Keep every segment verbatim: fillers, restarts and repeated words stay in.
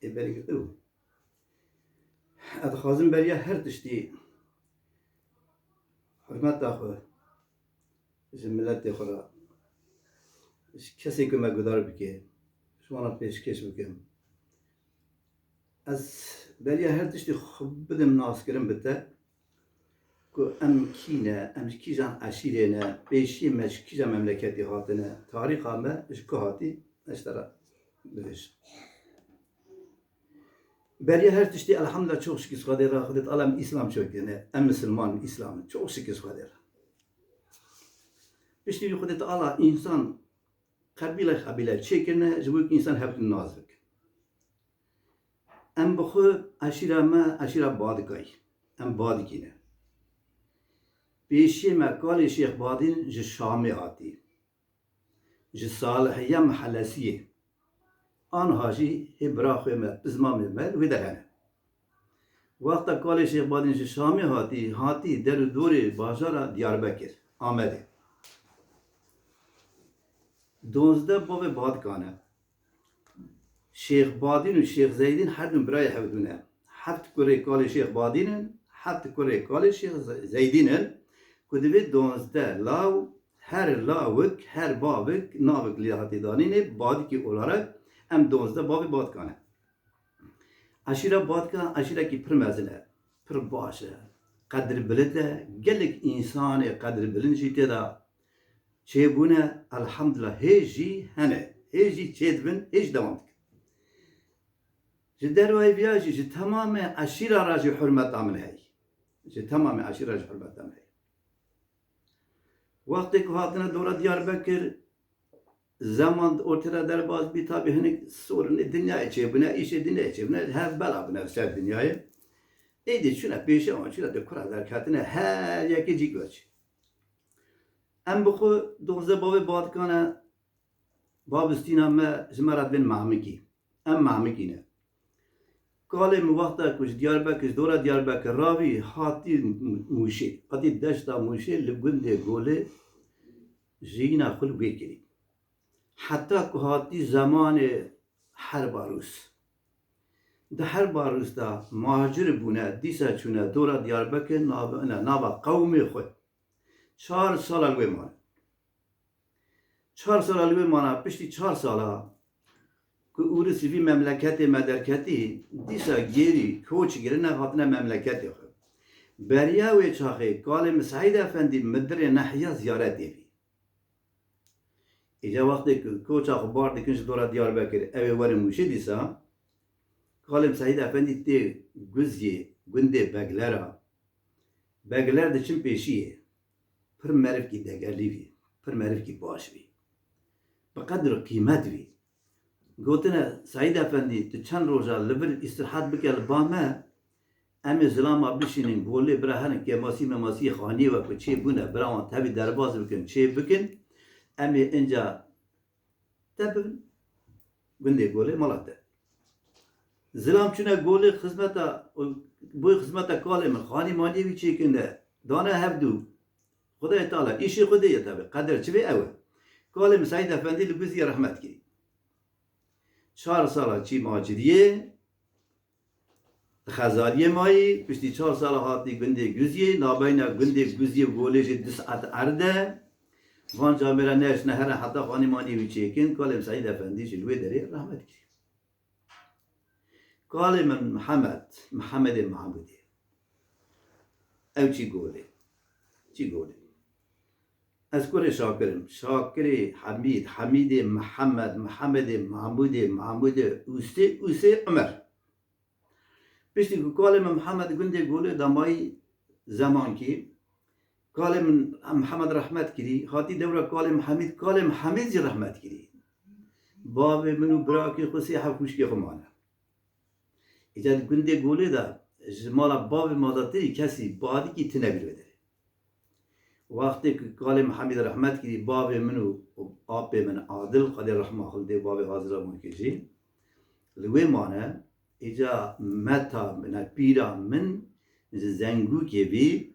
ê berê girtibû. Ez dixwazim beriya her tiştî hurmeta xwe ji miletê xwe re, ji kesê ku me guhdar bike, ji wan re pêşkêş bikim. Ez beriya her tiştî xwe bidim naskirin bi te ku em kî ne, em ji kîjan eşîrê ne, pêşiyê me ji kîjan memleketê hatine, tarîxa me ji ku hatî, ez ji te re bibêjim. Beriya her tiştî, elhamdulillah, çok şükür Xwedê re, Xwedê Teala em Îslam çêkirine, em misilman, Îslam, çok şükür Xwedê re. Piştî wî Xwedê Teala însan qebîle qebîle çêkirine, ji bo ku însan hevdû nas bikin. Em bi xwe eşîra me, eşîra Badikayî. Em Badikî ne. Pêşiyê me kalê Şêx Badîn ji Şamê hatî. Ji Salihiye Mihelesiyê. Anha jî hê bira xwe me, pizmamê me li wê der hene. Wexta kalê Şêx Badîn ji Şamê hatî, hatî der û dorê bajara Diyarbekir, Amedê. Donzdeh bavê Badikan e. Şêx Badîn û Şêx Zeydîn her du birayê hevdû ne. Heft kurê kalê Şêx Badîn in, heft kurê kalê Şêx Ze-, Zeydîn in ku divê donzdeh law, her lawik, her bavik, navik lê hatî danînê, Badikî olarak em donzdeh bavê Badikan e. Eşîra Badika eşîrekî pir mezin e, pir baş e, qedirbilind e, gelek însanê qedirbilind jî tê de çêbûne, elhamdulillah, hê jî hene, hê jî çêdibin, hê jî dewam dikin. Ji dervayî viya jî ji temamê eşîra re jî hurmeta min heye. Ji temamê eşîra jî hurmeta min heye. Wextê ku hatine dora Diyarbekir, zeman ortê re derbas bî, tabî hinek sorinê dinyayê çêbûne, îşê dinyayê çêbûne, hev bela bûne li ser dinyayê. Êdî çûne pêşiya wan, çûne di kura derketine, her yekê cî goç. Em bi xwe duwazdeh bavê Badikan e, babistîna me ji me re dibên Mamikî. Em Mamikî ne. Kalê min wexta ku ji Diyarbekir, ji dora Diyarbekir ravî hatî Mûşê, hatî deşta Mûşê li gundê Golê jiyîna xwe li wê kirî. Heta ku hatî zemanê Herba Rûs. Di Herba Rûs de macir bûne, dîsa çûne dora Diyarbekir, nav-, ne, nava qewmê xwe. Çar sala li wê mane. Çar sala li wê mana, piştî çar sala ku Ûrisî vî memleketê me derketî, dîsa gêrî koç kirine, hatine memleketê xwe. Beriya wê çaxê kalê min Seîd Efendî midirê Nehya ziyaretê bî. Îca wextê ku koça xwe bar dikin ji dora Diyarbekir, ew ê werin Mûşê dîsa, kalê min Seîd Efendî tê Guziyê, gundê Beglera. Begler diçin pêşiyê. Pir merivkî degerlî bî, pir merivkî baş bî. Bi qedir û qîmet bî. Gotine, Seîd Efendî, tu çend roja li vir îstirahat bike li ba me, em ê zilama bişînin, golê bira herin kêmasî memasî xaniyê we ku çê bûne, bira wan tevî derbas bikin, çê bikin, em ê inca te bibin gundê Golê mala te. Zilam çûne Golê xizmeta, boy xizmeta kalê min, xanî maniyê wî çêkin de, dane hevdû. Xwedayê Teala, îşê Xwedê ye tabi, qeder çi vê ew e. Kalê min Seîd Efendî li Guziyê rehmet kirî. Çar sala çî maciriyê, Xezaliyê mayî, piştî çar sala hatî gundê Guziyê, nabeyna gundê Guziyê û Golê jî du saet erd e. Van camêra neşne here heta xanî manî wî çêkin, kalê min Seîd Efendî jî li wê derê rehmet kirî. Kalê min Mihemed, Mihemedê Mahmûdê. Ew çî Golê. Çî Golê. Ez kurê Şakir im. Şakirê Hemîd, Hemîdê Mihemed, Mihemedê Mahmûdê, Mahmûdê Ûsê, Ûsê Umer. Piştî ku kalê min Mihemed gundê Golê damayî zemankî, kalê min Mihemed rehmet kirî, hatî dewra kalê min Hemîd, kalê min Hemîd jî rehmet kirî. Bavê min û birakê xwe sê heft xwişkê xwe mane. Îca di gundê Golê de ji mala bavê min de tirî kesî badikî tune bîr wê derê. Wextê ku kalê min Hemîd rehmet kirî, bavê min û apê min Adil, Xwedê rehma xwe li dê bavê Azira Munkê jî, li wê mane, îca meta min, pîra min ji Zengûkê bî,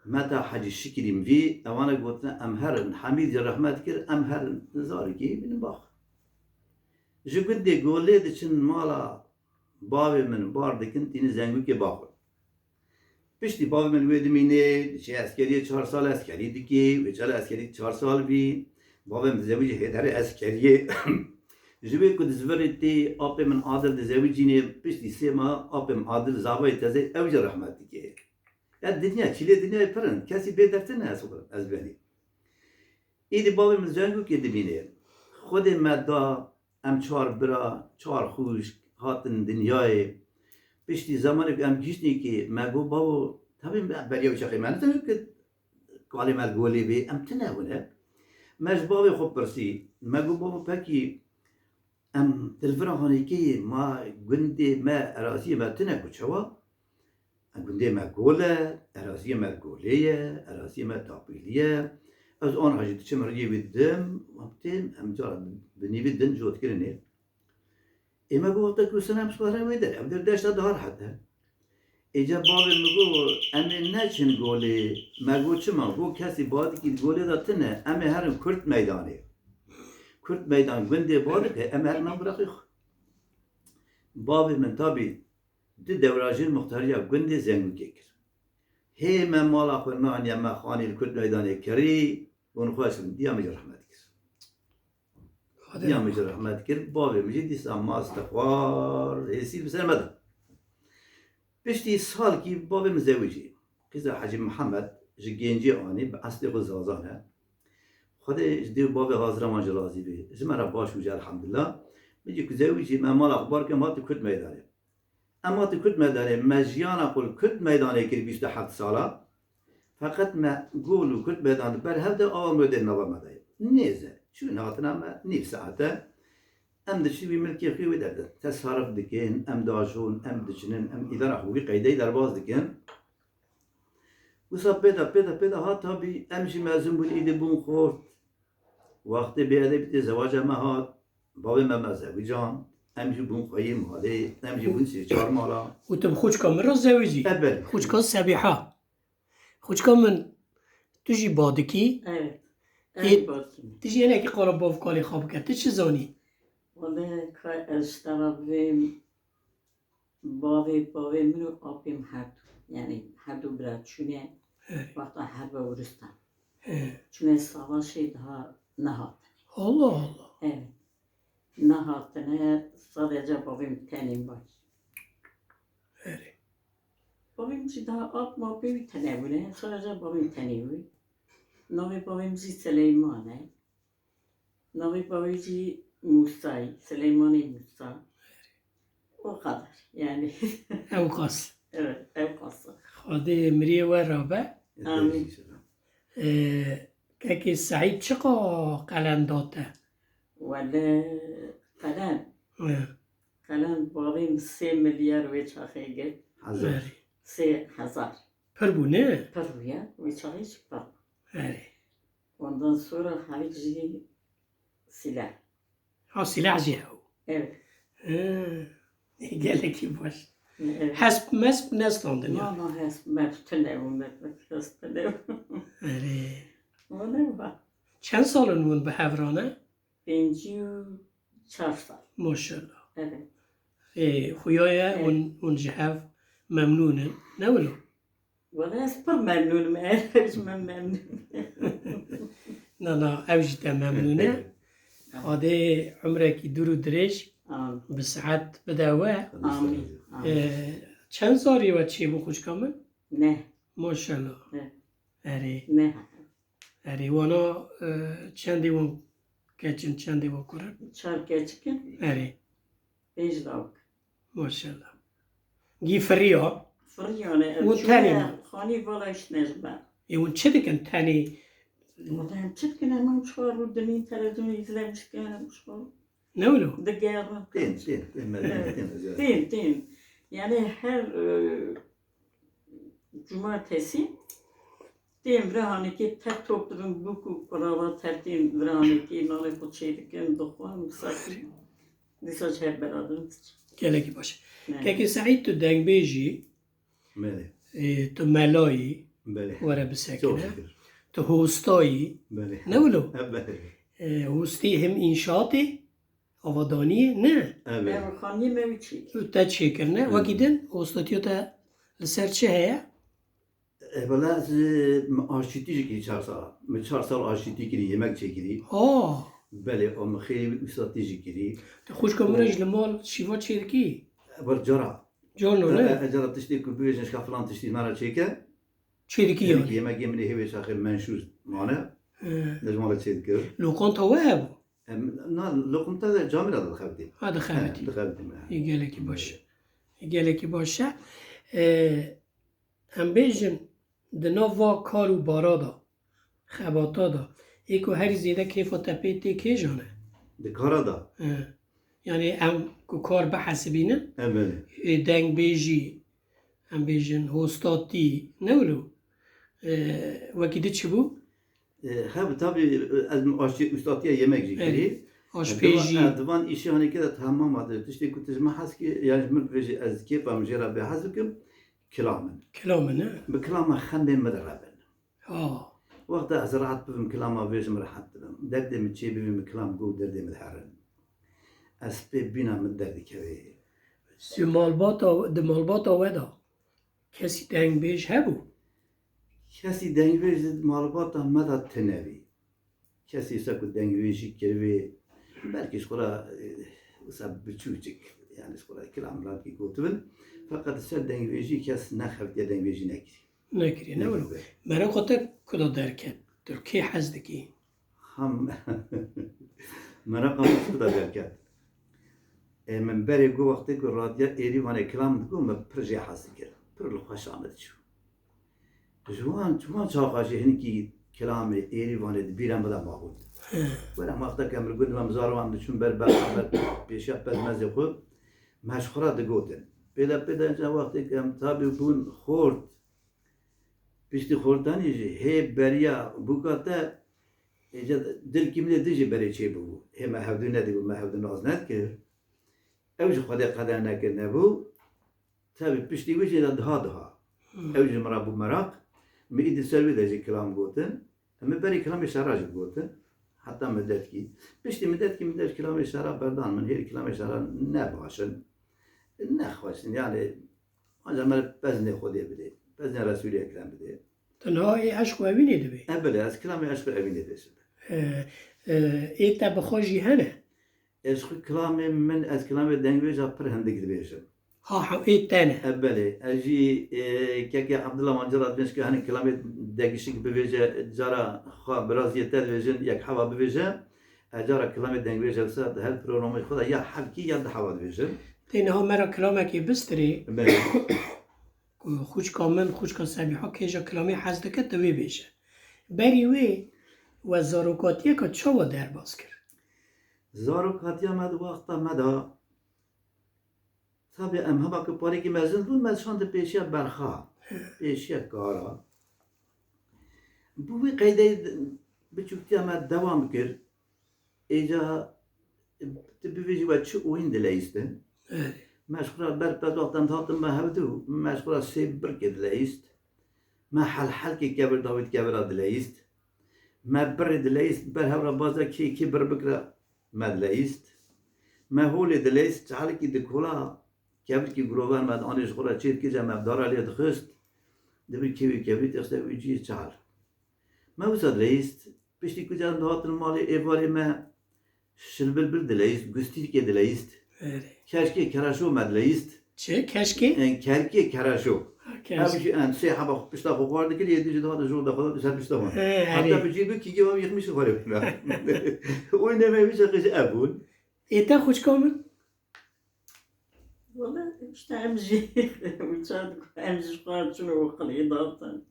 meta Hecî Şikirî min bî, ewana gotine, em herin, Hemîd jî rehmet kir, em herin, zarikî bînin bax. Ji gundê Golê diçin mala bavê min bar dikin, tînin Zengûkê baxwe. Piştî bavê min wê dimîne, diçe eskeriyê çar sal eskerî dike, wê çala eskerî çar sal bî. Bavê min dizewicî hêdere eskeriyê. Ji wê ku dizvirê tê, apê min Adil dizewicîne, piştî sê mah apê min Adil zavayê teze, ew jî rehmet dike. Ya dinya, çîlê dinyayê pir in, kesî bê derd tine ez, ez benî. Îdî bavê min Zengûkê dimîne. Xwedê me da, em çar bira, çar xwişk hatin dinyayê. Piştî zemanê ku em gihîştî kê, me got, bavo, tabi me beriya wî çaxê me nizanî ku kalê me li golê bê, em tune bûne. Me ji bavê xwe pirsî, me got, bavo, pekî em di li vira hanê kê yê, ma gundê me, eraziyê me tune ku çawa? Gundê me gol e, eraziyê me golê ye, eraziyê me tapîlî ye. Ez aniha jî diçim riyê wî didim, em tên, em cara bi nîvî din cotkirinê. Ê me got, te ku sinem ji xwe re wê der, ev der deşta daha rehet e. Êca bavê min got, em ê neçin golê. Me got, çima? Got, kesî badikî di golê de tune, em ê herin Kurd Meydanê. Kurd Meydan gundê badik e, em herin nan biraxê xwe. Bavê min tabî di dewrajên muxtariya gundê Zengûkê kir. Hê me mala xwe naniye, me xanî li Kurd Meydanê kirî, hûn xweş bin, diya min jî rehmet kir. Diya min jî rehmet kir, bavê min jî dîsa mast xwar, hêsî li ser me da. Piştî salkî bavê min zewicî. Qîza Hecî Mihemed ji gencî anî, bi eslê xwe Zazan e. Xwedê ji dê û bavê hazira wan jî razî bê. Ji me re baş bû jî elhamdulillah. Min jî ku zewicî me mala xwe bar kir, em hatin Kurd Meydanê. Em hatin Kurd Meydanê, me jiyana xwe li Kurd Meydanê kir bîst û heft sala. Feqet me gol û Kurd Meydan di ber hev de, awa Mirodê nava me de ye. Nêz e. Çûn hatina me nîv saet e. Em diçin wî milkê xwe wê derdin. Tesarif dikin, em diajon, em diçinin, em îdara xwe wî qeydeyî derbas dikin. Wisa pê de, pê de, pê de hat tabî, em jî mezin bûn, îdî bûn xort. Wextê bêedebî tê zewaca me hat, bavê me me zewicand, em jî bûn xweyê malê, em jî bûn sê çar mala. Û tu bi xwişka min re zewicî? E, belê. Xwişka Sebîha. Xwişka min, tu jî badikî? Evet. Ê, ez badikî. Tu jî hinekî qala bav kalê xwe bike. Tu çi zanî? Wele ka ez ji te re bivêm, bavê bavê min û apê min her du, yanî her du bira çûne, Erê. Wexta herbe Uristan. He. Çûne savaşê daha nehatine. Allah Allah. Evet. Nehatine, sadece bavê min tenê bû. Erê. Bavê min jî daha ap mapê wî tene bûne. Sadece bavê min tenê bû. Navê bavê min jî Sileyman e. Navê bavê jî Mûsayî, Sileymanê Mûsa. O kadar yani. Ew qas. Evet, ew qas. Xwedê miriyê we rabe. Amîn. Ee, kekê Seîd çiqa qelen da te? Wele qelen. He. Qelen bavê min sê milyar wê çaxê girt. Hezar. Erê. Sê hezar. Pir bû, ne? Pir bû ya. Wê çaxê jî pir bû. Erê. Ondan sonra hevîk jî silah. Ha, silah jî hew. Evet. He. Gelekî baş. Evet. Hesp mesp nestandin ya. Na, na, hesp mesp tune bû, me, me, hesp tune bû. Erê. Wele va. Çend sal in hûn bi hev re ne? Pêncî û çar sal. Maşallah. Evet. Ê, xuya ye, Evet. hûn, hûn ji hev memnûn in. Ne wilo? Wele ez pir memnûn im, ez ji min memnûn. Na, na, ew jî te memnûn e. Xwedê umrekî dûr û dirêj Amîn. Bi sihet bide we. Amîn. Amîn. Ê, çend zarî we çêbû xwişka min? Ne. Maşallah. Ne. Erê. Ne. Erê, wana, e, çendê wan keç in, çendê wan kur in? Çar keçik in. Erê. Pênc lawik. Maşallah. Gî firiya? Firiya ne. Û tenê ma? Xanî vala işte ji me. Ê, hûn çi dikin tenê? Wala em çi dikin, em çar û dinîn televîzyonê izlemiş dikin, em çar. Ne wilo? Digerin. Tên, tên, tên, me Evet. tên, tên. Tên, tên. Yani her, e, cumartesi tên vira hanekê ter top dibin, bûk û qurava ter tên vira hanekê, nalê xwe çê dikin, dixwin, misafir. Dîsa ji hev bera dikin. Gelekî baş. Ne. Kekê Seîd, tu dengbêjî, Belê. Ê, tu melayî, Belê. Were bisekine. Çok şükür. Tu hostayî. Belê. Ne wilo? He, belê. Ê, hostî him înşaatê, avadaniyê ne? Evet. Ev xaniyê me wî çêkir. Te çêkirine. Wekî din, hostatiya te li ser çi heye? E, valla ez, e, min aşîtî jî kirî çar sal. Min çar sal aşîtî kirî, yemek çêkirî. Ha, Belê, o min xêrê wî ustatî jî kirî. te xwişka min re jî li mal şîva çêdikî? Ber cara. Carno ne? E, e, cara tiştê ku bibêjin şka filan tiştî nara çêke. Çêdikî Yemek, yani. Yemekê min ê hêvê çaxê menşûr mane. He. Dejmala çêdikir. Loqanta we hebû? Em, na, loqumta de camira de dixebitî. Ha, dixebitî. He, dixebitî. Ê, gelekî baş e. Ê, gelekî baş e. Ê, em bêjin di nav va kar û bara de, xebata de, ê ku herî zêde kêfa te pê tê kêjan e? Di kara de. He. Yani em ku kar bihesibînin, Em belê. ê, dengbêjî, em bêjin hostatî, ne wilo? Ê, wekî di çi bû? E, He, tabii, ez aşçı ustatiye yemek jî Evet. kirî. Aşpêjî. Divan, e, divan îşê hanî kê de tamam adı. Tiştê ku tu ji min hez ki, yani ji min bêjî ez kêfa min jê re bê hez bikim, kilam in. Kilam in, ne? Bi kilama xemê min re bin. Ha. Wexta ez rahat bibim, kilama vê ji min rahat dibim. Derdê min çê bibim, kilam go derdê min herin. Ez pê bîna min derdikevê. Di malbata, di malbata we de kesî dengbêj hebû? Kesî dengbêj di malbata me de tune bî. Kesî wisa ku dengbêjî kiribê, belkî ji xwe re, e, wisa biçûçik, yani ji xwe re kilam rakî gotibin. Feqet ser dengbêjî kes nexebitiye, dengbêjî nekirî. Nekirî, ne wilo? Nekirî. Mereqa te ku da derket? Tu kê hez dikî? Ham mereqa min çi da derket. E, min berê ku wextê ku radya Êrîvanê kilam digot, min pir jê hez dikir. Pir li xwe şa min diçû. Ji wan, ji wan çaxa jî hinkî kilamê Êrîvanê di bîra min de mabûn. Were wexta ke min got, em zarovan diçûn ber berxa, ber pêşiya pezmezê xwe, me ji xwe re digotin. Pê de, pê de, ca wextê ke em tabî bûn xort, piştî xortanî jî hê beriya bûka te, êca dilkî min ê din jî berê çê bûbû. Hê me hevdû nedibû, me hevdû nas nedikir. Ew jî Xwedê qeder nekir nebû. Tabî piştî wî jî de diha diha. Ew jî min re bû meraq. Min îdî ser wî de jî kilam gotin. Min berî kilamê şera jî gotin. Heta midetkî. Piştî midetkî min de ji kilamê şera berdan. Min hêr kilamê şera ne baş in. Ne xweş in. Yani, ancak me peznê Xwedê bidê. Peznê Resûlê Ekrem bidê. Tu niha ê eşq û evînê dibê? E, belê, ez kilamê eşq û evînê dibêjim. E, e, ê te bi xwe jî hene? Ez xwe kilamê min, ez kilamê dengbêja pir hindik dibêjim. Ha, ha, ê te ne? E, belê, ez jî, e, kekê Abdullah Mancira dibêjim ki, hani kilamê degişik bibêje, cara xwe biraziyê te dibêjin, yek heva bibêje. E, cara kilamê dengbêja wisa di her programê xwe de ya hevkî ya di heva dibêjim. Tê niha me re kilamekê bistirê. Belê. Ku xwişka min, xwişka Sebîha kêja kilamê hez dike, tu wê bêje. Berî wê we zarokatiyeka çawa derbas kir? Zarokatiya me di wexta me de, tabî em hema ku parêkî mezin bûn, me şand pêşiya berxa, pêşiya kara. Bi wî qeydeyê biçûktiya me dewam kir. Êca tu bibêjî we çi oyîn dileyîstin? Evet. Me ji xwe re ber pez wextan dihatin me hevdû, me ji xwe re sê birkê dileyîst. Me helhelkê kevir davêt kevira dileyîst. Me birê dileyîst, ber hev re baza kê kê bir bikira me dileyîst. Me holê dileyîst, çalikî dikola, kevirkî girover me dianê ji xwe re çê dikir, me dara lê dixist. Dibir kê wî kevirî dixiste wî cihê çal. Me wisa dileyîst. Piştî ku caran dihatin malê êvarê me şilbilbil dileyîst, gustîrkê dileyîst. Erê. Keşkê keraşo me dileyîst. Çi? Keşkê? En kerkê keraşo. Ha, Ev keşkê. jî en sê heba xwe pişta xwe xwar dikir, yê din jî dihate jor de xwe ser pişta wan. He, Hatta erê. bi cî bi kî gewa yirmi şi xwarê bûna. Oy ne me wî şaqê ji ev bûn. Ê te xwişka min? Wala işte em jî uçar em jî xwar çûn û qilî datin.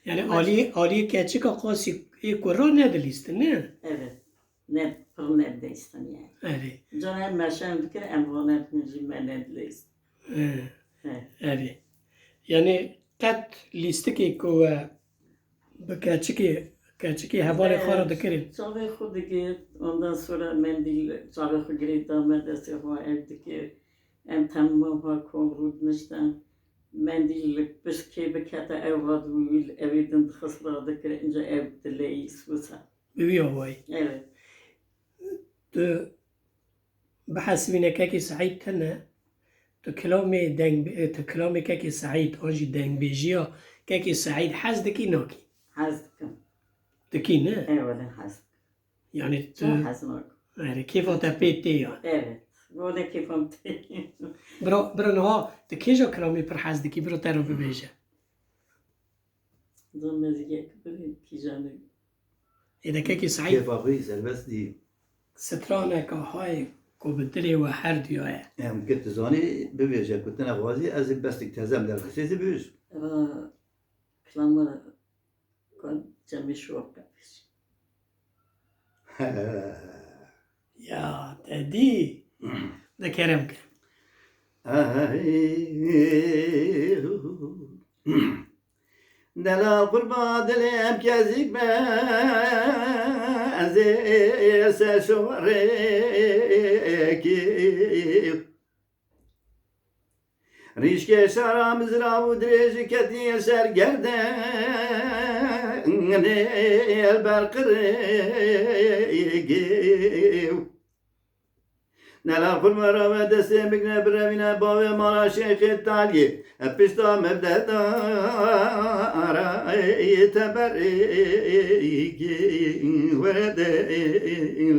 Yani alî, alî keçika qasî ê kurra nedilîstin, ne? Evet. Ne pir nedileyîstin yani. Erê. Can em meşem dikir em vane jî me nedileyîst. He. He. Erê. Yani qet lîstikê ku we bi keçikê, keçikê hevalê xwe re dikirin. Çavê xwe digir, ondan sonra mendîl çavê xwe girê dame destê xwe ev dikir. Em temam ha kom rû diniştin. Mendîl li pişt kê bikete ew hat wî evê din dixist radikir, inca ev dileyîst wisa. Bi wî awayî. Evet. Tu Bihesibîne kekê Seîd tune, tu kilamê deng, tu kilamê kekê Seîd an jî dengbêjiya kekê Seîd hez dikî nakî? Hez dikim. Dikî ne? Ê wele hez dikim. Yani tu Çi hez nakim. Erê, kêfa te pê tê yani. Evet. Wele kêfam tê. Bira, bira niha tu kêja kilamê pir hez dikî, bira te re bibêje. Zan mezgiyek birin kîjanê. Ê de kekê Seîd. Kêfa xwe yî serbest dî. Straneka hay ku bi dilê we her duya ye. Em ki tu zanî bibêje ku tu nexwazî ez ê bestik tezem derxisê zî bibêjim. Eva kilama kan çemê şor kabêj. Ya te dî. De kerem ke. Delal qurba dilê em kezîk be, ez ê ser şorekî. Rîşkê şara mizrav û dirêjî ketiye ser gerdinê el ber qirêgê. Nela xurma rave destê bigre birevîne bavê mala Şêxê Taliyê. Pişta me de dara teberîgê were de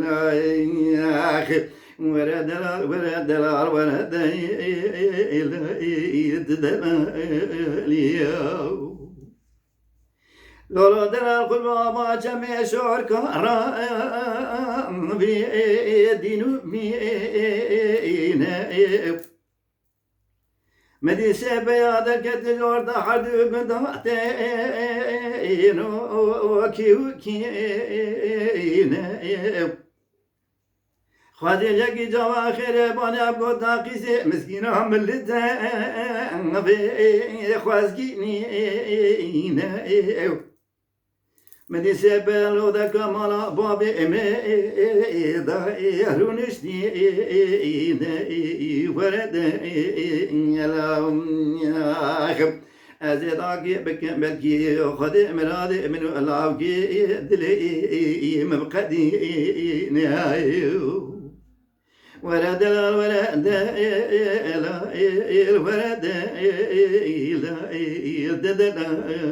layaxê. Were delal, were delal, were delal, delal ya. Lolo delal kurba ba çemê şor kara vî dînû vî ne. Medî sebeya derketî orda herdû guda têno kî û kî ne. Xwedê yekî cava xêrê bane got da qîzê miskîna milite vê xwezgî nîne. Min dî sê belo de kamala babê me da rûniştî ne were de la Ez ê dagê bikim belkî Xwedê miradê min û lawkê dilê min bi qedî nihayê. Were delal, were delal, were delal, de delal.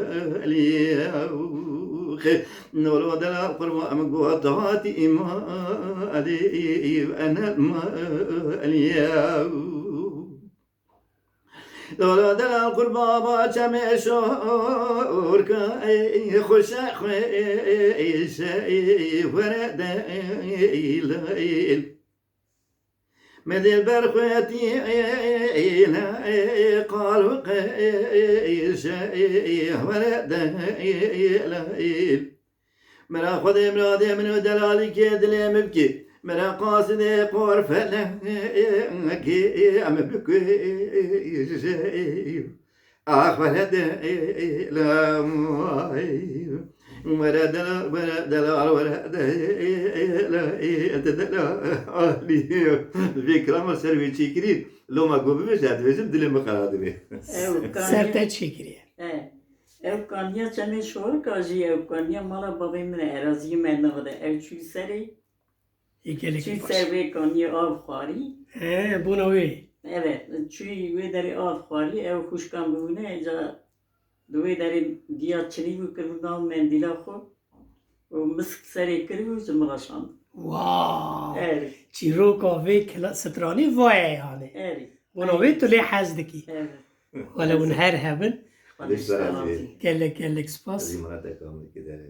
Nolo delal qurba min got hatî îmalê enel malê. Lala delal qurba ba çemê şorka, ey xweşe xweşe, ey were delal. Me dilber xwetî, ey qal û qeşe, ey were delal. Mera Xwedê miradê min û delalîkê dilê min bikî. Mera qasidê qor felekê em bikujê. Ax were delal, were delal, were delal, were delal, delal. Vê kirama ser wê çêkirî, loma ku bibêje, ez dibêjim dilê min qera dibe. Ew Ser kaniye, te çêkiriye. E, ew kaniya çemê şorika jî, ew kaniya mala babê min e, eraziyê me navide. Ew çû serê, Yê gelekî çû baş. Ser wê kaniyê av xwarî. He, bona wê. Evet, çû wê derê av xwarî, ew xûşkan bûne, ca di wê derê diya çinî bû, kiribû nav mendîla xwe. Û misk serê kiribû, ji min re şand. Wow! Erê. Çîroka vê kila-, stranî vay yani. Erê. Bona wê tu lê hez dikî. Evet. Wele hûn her hebin. Xwedê ji te razî. Gelek, gelek spas. Zî miradeka min dike derê.